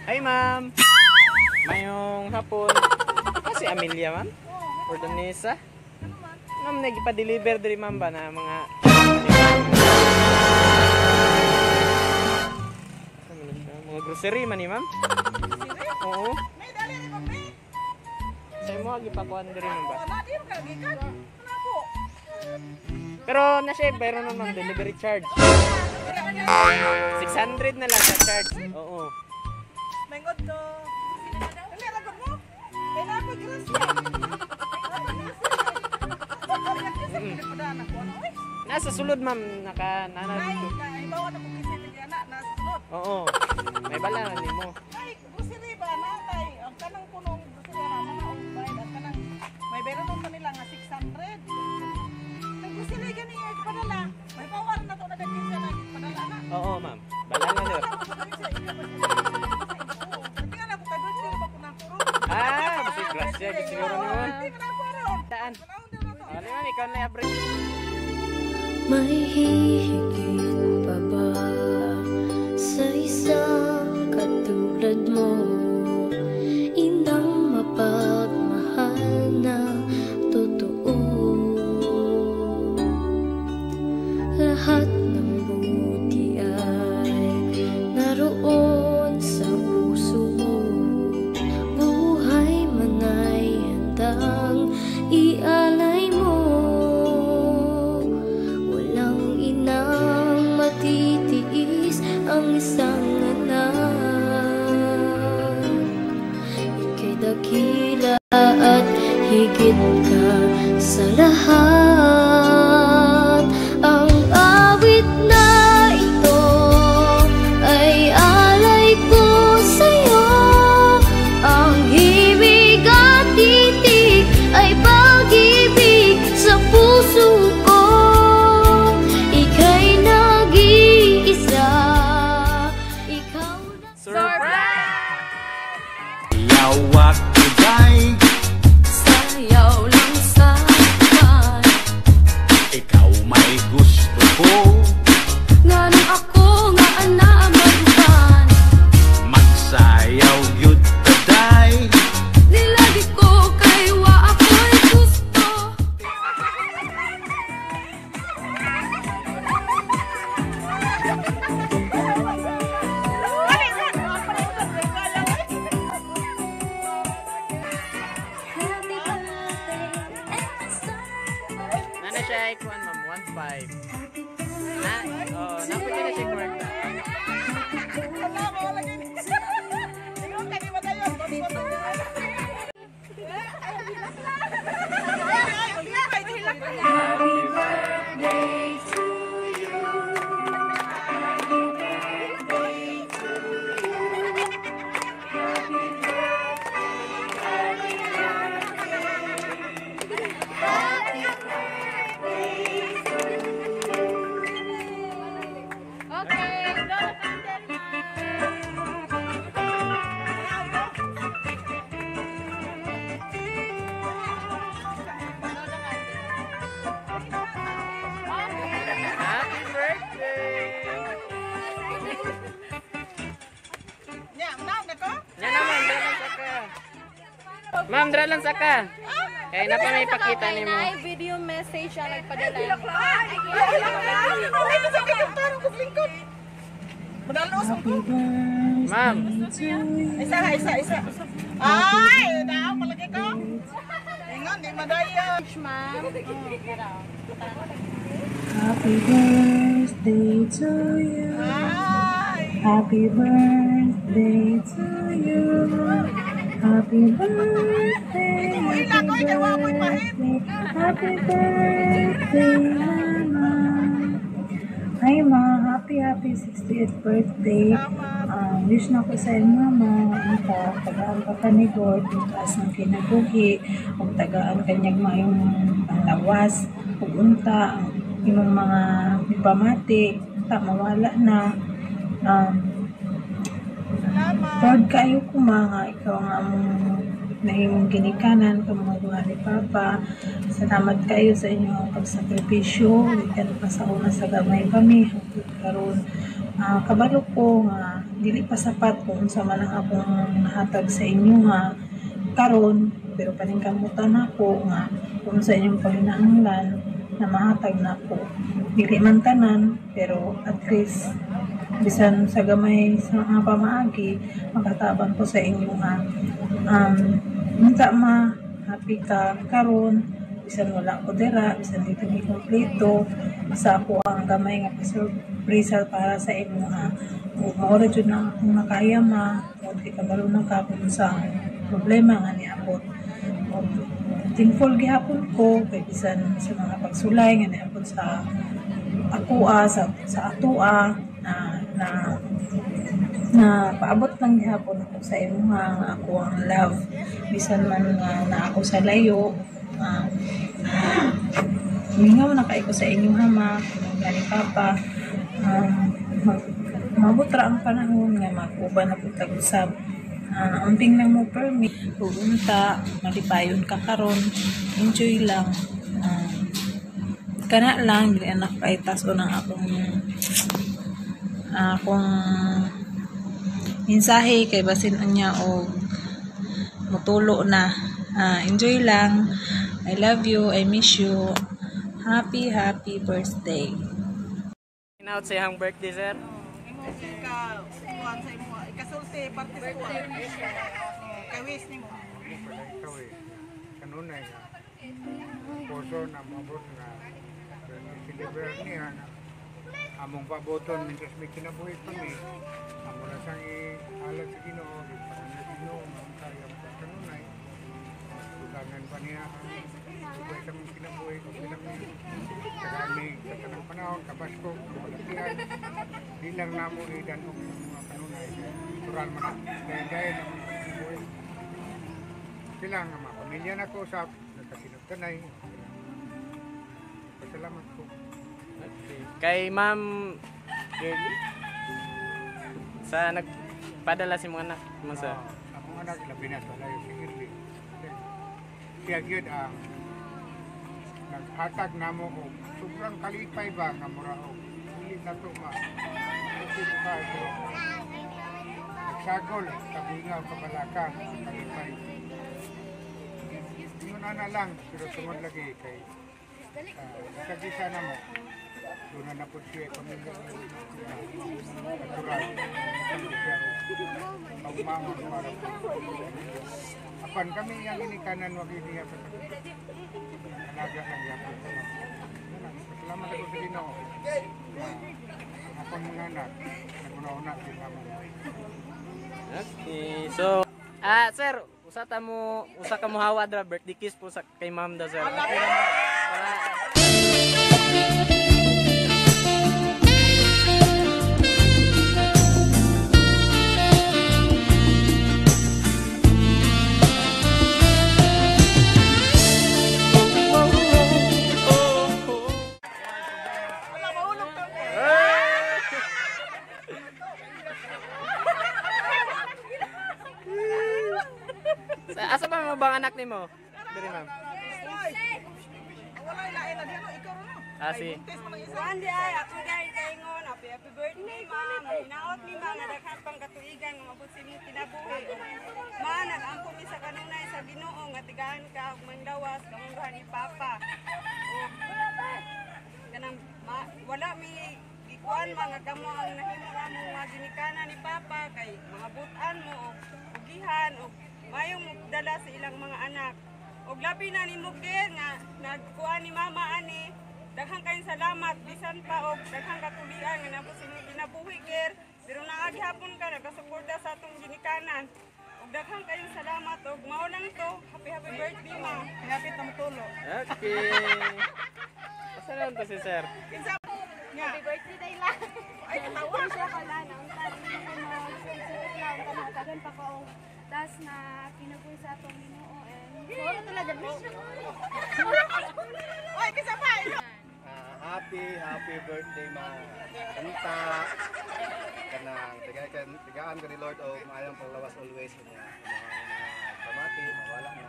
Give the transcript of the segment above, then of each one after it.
Hi, ma'am. Mayong hapon. Kasi Amelia, ma'am. Or Danisa. Ma'am, nagpa-deliver diri, ma'am, ba na mga ano man siya? Mga grocery man ni, ma'am? Oo. May dali ni papi. Sa imo gipakuan diri, ma'am, ba? Wala di ka gikan. Ano po? Pero na siya, bayro nun, ma'am, delivery charge. 600 na lang sa charge. Oo. Mangod to. Dali ra gud mo. Kay na pa grasya. Nasa sulod, ma'am, naka nana Ay, dito. naibaw na ko kasi ana na sulod. Oo. May bala na nimo. Ay, grocery ba na tay? Ang kanang punong grocery na mga og bayad ang kanang may bayro nun kanila nga 600. Ang grocery gani ay padala. May bawar na to na daghin siya na padala na. Oo, ma'am. Bala na nyo. Ah, basi grasya gid siguro ni ma'am. Daan. Oh, ni ma'am, ikaw na abre. May hihigit pa ba sa isang katulad mo? Inang mapagmahal na totoo. Lahat ng buti ay naroon sa puso mo. Buhay man ay handang ialay mo. Walang inang matitiis ang isang anak. Ika'y dakila at higit ka sa lahat. Ang awit na ito ay alay ko sa'yo. Ang himig at titig ay pag-ibig sa puso ko. Ika'y nag-iisa. Ikaw na. Surprise! Yawak today, Sayaw lang sa akin. Ikaw may gusto ko. Nganong ako nga ana magutan. Magsayaw yun today. Nilagi ko kay wa ako'y gusto. Happy birthday and Nana siya ay kuan, ma'am, 1.5. Na, oh, napud na siya kwarta. Okay, blow the candle, ma'am. Happy birthday! Nya na, ma'am, dra lang saka. Ma'am, dra lang saka. Kay na pa may pakita nimo. Nay, video message siya nagpadala. Ma'am, Isa, isa, isa. Ay, dao palagi ko. Ingon, di madayon. Ma'am. Happy birthday to you. Ay. Happy birthday to you. Happy birthday. Ila ko, kay wa ko'y pahit. Happy birthday, Mama. Hi, Ma. Happy, happy 60th birthday. Wish na ko sa inyo, Mama. Unta, tagaan ka pa ni God. Ug taas ng kinabuhi. Ug tagaan kanyang maayong panglawas. Ug unta, ang imong mga pamati. Unta, mawala na. Salamat. Proud kaayo ko, ma, nga ikaw nga among nahimong ginikanan ka mga duha ni Papa. Salamat kayo sa inyong pagsakripisyo. Gikan pa sa una sa gamay kami hangtod karon. Kabalo ko nga dili pa sapat kung unsa man ang akong nahatag sa inyo ha karon, pero paningkamutan nako nga kung sa inyong panginahanglan na mahatag nako. Dili man tanan, pero at least bisan sa gamay sa mga pamaagi makatabang ko sa inyo ha. Unta ma happy ka karon bisan wala ko dira, bisan dito ni kompleto sa ako ang gamay nga pasurpresa para sa imo ha. Ug mao ra jud na akong nakaya ma, ug kay kabalo na ka kung sa problema nga niabot. Ug thankful gihapon ko kay bisan sa mga pagsulay nga niabot sa akoa, sa atoa na na na paabot lang gihapon ako sa imo nga ako ang love bisan man nga na ako sa layo. Mingaw na kay ko sa inyo ha ma, gani papa. Mabot ra ang panahon nga mag-uban na pud tag usab. Amping lang mo permit ug unta malipayon ka karon, enjoy lang. Kana lang dili anak kay tas-on ang akong mensahe kay basin unya og mutulo na. Enjoy lang. I love you. I miss you. Happy, happy birthday. Out sa iyang birthday, sir. Imo ka kuan sa imo ikasulti partis ko. Kay wish nimo. Ikaw eh, kanunay nga puso na mabot nga deliver niya na among paboton mientras may kinabuhi pa mi, amo na siyang ihalad sa Ginoo, ipangalan sa Ginoo, maunta ang pagkanunay, tugangan pa niya ang ubay sa mong kinabuhi, kung pinami, kagami sa tanang panahon, kabasko, kapalakihan, di lang namo idanog sa mga kanunay, natural man na, dahil among kinabuhi. Sila nga mga pamilya na ko sa nagkasinagtanay. Pasalamat ko. Okay. Kay Ma'am Girlie sa nagpadala si mga anak mo sir. Akong anak labi na sa layo si Girlie. Siya gyud ang naghatag namo og sobrang kalipay ba nga mura og dili na to ma. Nagsagol kabingaw kabalaka kalipay. Ingon na lang pero tungod lagi kay isa na mo. Doon na po siya pamilya natural. Pagmahon para po. Apan kami yang inikanan wag niya sa alaga lang yapon. Salamat ako sa Ginoo. Akong mga anak naguna-una din namo. Okay. So, sir, usa ta mo, usa ka mo hawa dra birthday kiss po sa kay ma'am daw sir. Okay. Para Wala mahulog to. Asa pa mo bang anak nimo? Diri ma'am. Wala lain na diyan ikaw ro no. Ah, si. Buntis mo ng isa. Juan di ay, ako dahil kaingon, happy happy birthday ma'am. Hinaot ni ma, nga daghan pang katuigan, nga mabot sa imong kinabuhi. Ma, nag-ampo mi sa kanunay sa Ginoo, nga tigaan ka ug manglawas, kamunggahan ni Papa. Ug kanang ma, wala mi gikuan ma nga kamo ang nahimo namo mga ginikanan ni Papa kay mga butan mo og ugihan og mayong dala sa ilang mga anak. Og labi na ni Mugir nga nagkuan ni Mama ani. Daghang kayong salamat bisan pa og daghang katulian nga nabot sa inyong kinabuhi ker pero naa gihapon ka nagasuporta sa atong ginikanan. Og daghang kayong salamat og mao lang to. Happy happy birthday ma. Hapit na mutulo. Okay. Asa naman to si sir? Kinsa nga. Happy birthday, Dayla. Ay katawa. Siya ka lang, ang tanan pa ko. Tas na kinabuhi sa atong Ginoo and wala talaga. Oy kinsa pa? Happy, happy birthday ma. Unta kanang tigaan ka ni Lord og maayong panglawas always mga pamati mawala na.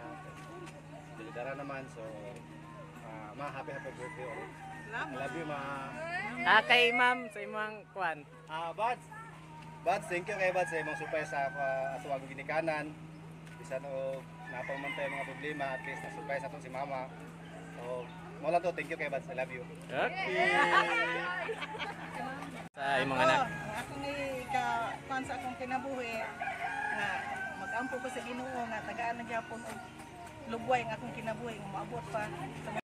Dara naman so ma happy happy birthday all. I love you, ma. Ah, kay ma'am sa imong kuan. Ah, Buds. Buds, thank you kay Buds sa imong surprise sa ato akong ginikanan. Bisan og napaman tayo mga problema, at least na-surprise ato si mama. So, mo lang to, thank you kay Buds. I love you. Okay. Sa imong anak. Oh, ang akong ka kuan sa akong kinabuhi nga magampo ko sa Ginoo nga tagaan na gyapon og lubway ang akong kinabuhi nga moabot pa sa